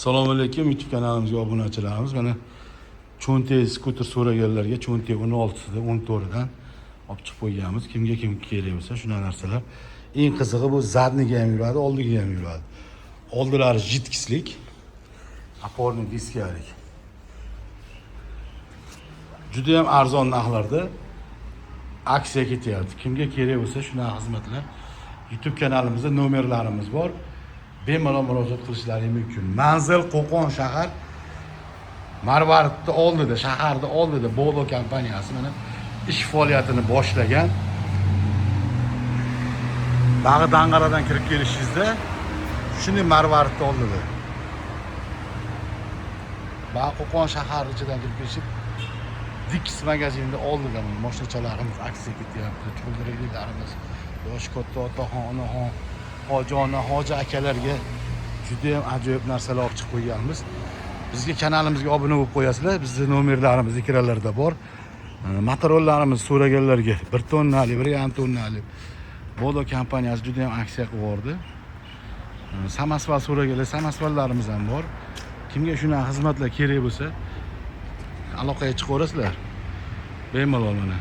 Assalomu alaykum YouTube kanalimizga obunachilarimiz. Mana Cho'ntak skuter so'raganlarga Cho'ntak 16sida 14dan olib chiqib qo'yganmiz. Kimga kim kerak bo'lsa shunaqa narsalar. Eng qizig'i bu задниga ham yuradi, oldiga ham yuradi. Oldilari жидкостьlik, опорный diskalik. Juda ham arzon narxlarda aksiya ketyapti. Kimga kerak bo'lsa shunaqa xizmatlar YouTube kanalimizda nomerlarimiz bor. Bemalol murojaat qilishlari mumkin. Manzil Qo'qon shahar Marvaridni oldida, shaharni oldida Bodo kompaniyasi mana ish faoliyatini boshlagan. Bag'i Dang'aradan kirib kelishingizda shunday Marvaridni oldida. Bag'i Qo'qon shahar ichidan kirib kelishib Dix magazinini oldida mana mashinachalarimiz aksiya ketyapti. Cho'ldiraklarimiz, yoshi katta otaxon, onaxon, hoji ona, hoji akalarga juda ham ajoyib narsalar olib chiqib qo'yganmiz. Bizga kanalimizga obuna bo'lib qo'yasizlar. Bizni nomerlarimiz ekranlarda bor. Motorollarimiz so'raganlarga 1 tonnalik, 1,5 tonnalik Bodo kompaniyasi juda ham aksiya qilib yubordi. Samosval so'raganlar, samosvallarimiz ham bor. Kimga shunaqa xizmatlar kerak bo'lsa, aloqaga chiqaverasizlar. Bemalol mana.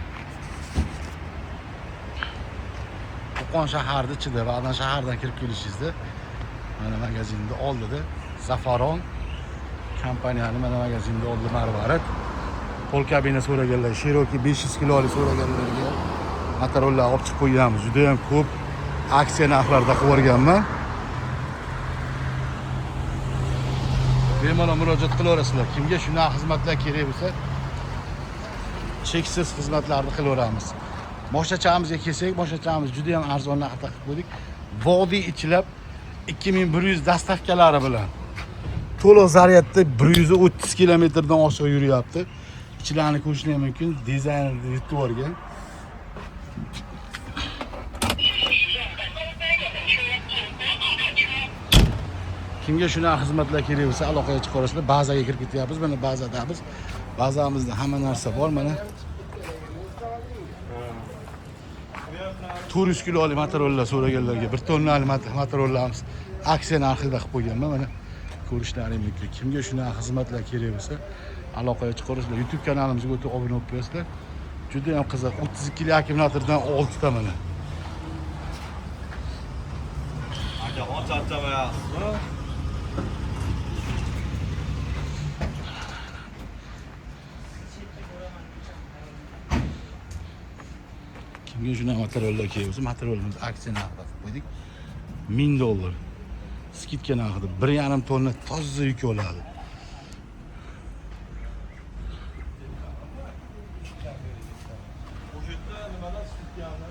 Qo'qon shaharni ichida, Va'dan shahardan kirib kelishingizda mana magazinni oldida Zafaron kompaniyani mana magazinni oldida Marvarid. Pol kabina so'raganlar, Cherokee 500 kilolik so'raganlarga motorollar olib chiqib qo'yganmiz. Juda ham ko'p aksiya narxlarida qilib yuborganman. Bemalol murojaat qilaverasizlar. Kimga shunaqa xizmatlar kerak bo'lsa, cheksiz xizmatlarni qilaveramiz. Moshinachamizga kelsak, moshinachamiz juda ham arzon narxda qilib qo'ydik. Vodiy ichilab 2100 доставкалari bilan. To'liq zaryadda 130 kilometrdan oshiq yuryapti. Ichilarini ko'rishlar mumkin. Dizaynerni yutib yuborgan. Kimga shunaqa xizmatlar kerak bo'lsa, aloqaga chiqaverasizlar. Bazaga kirib ketyapmiz. Mana bazadamiz. Bazamizda hamma narsa bor mana. 400 kilolik motorollar so'raganlarga 1 tonnalik motorollarimiz aksiya narxida qilib qo'yganman. Mana ko'rishlaring mumkin. Kimga shunaqa xizmatlar kerak bo'lsa, aloqaga chiqaverasizlar. YouTube kanalimizga o'tib obuna bo'lib qo'yasizlar. Juda ham qiziq. 32 lik akkumulyatordan 6 ta mana. Akaxon charchamayapsizmi? Kimga shunaqa motorollar kerak bo'lsa, motorolimiz aksiya narxida qilib qo'ydik. 1000 dollar. Скидка narxida 1,5 tonna toza yuk oladi. O'sha yerda nimadan skidkani?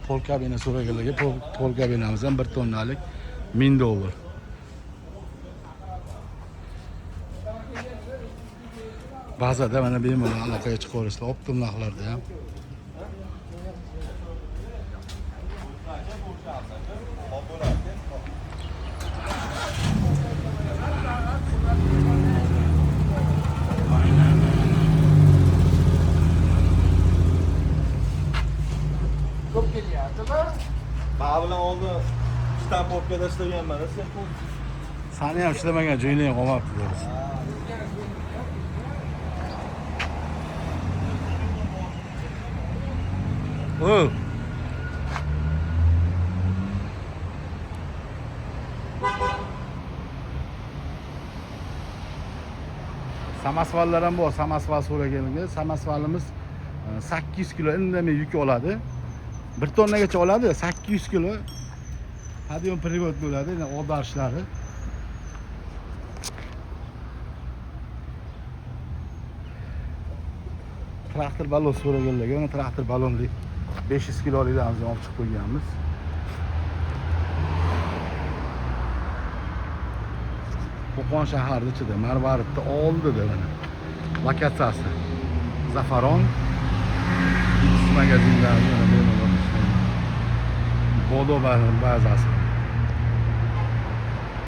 Pol kabina so'raganlarga pol kabinamiz ham 1 tonnalik 1000 dollar. Bazada mana bemalol aloqaga chiqaverasizlar, оптом narxlarda ham. Ko'p kelyaptimi? Men bilan oldin shtampovkada ishlaganman, sen Sani ham ishlamagan joying ham qolmabdi to'g'risi. O. Samosvallar ham bor, samosval so'raganlarga samosvalimiz 800 kilo indamay yuk oladi. 1 tonnagacha oladi, 800 kilo. Подъем привод bo'ladi, endi oldarishlari. Traktor balon so'raganlarga mana traktor balonli 500 kiloliklarimizni olib chiqib qo'yganmiz. Qo'qon shaharni ichida, Marvaridni oldida mana lokatsiyasi. Zafaron X magazinlari mana bemalol Bodo bazasi.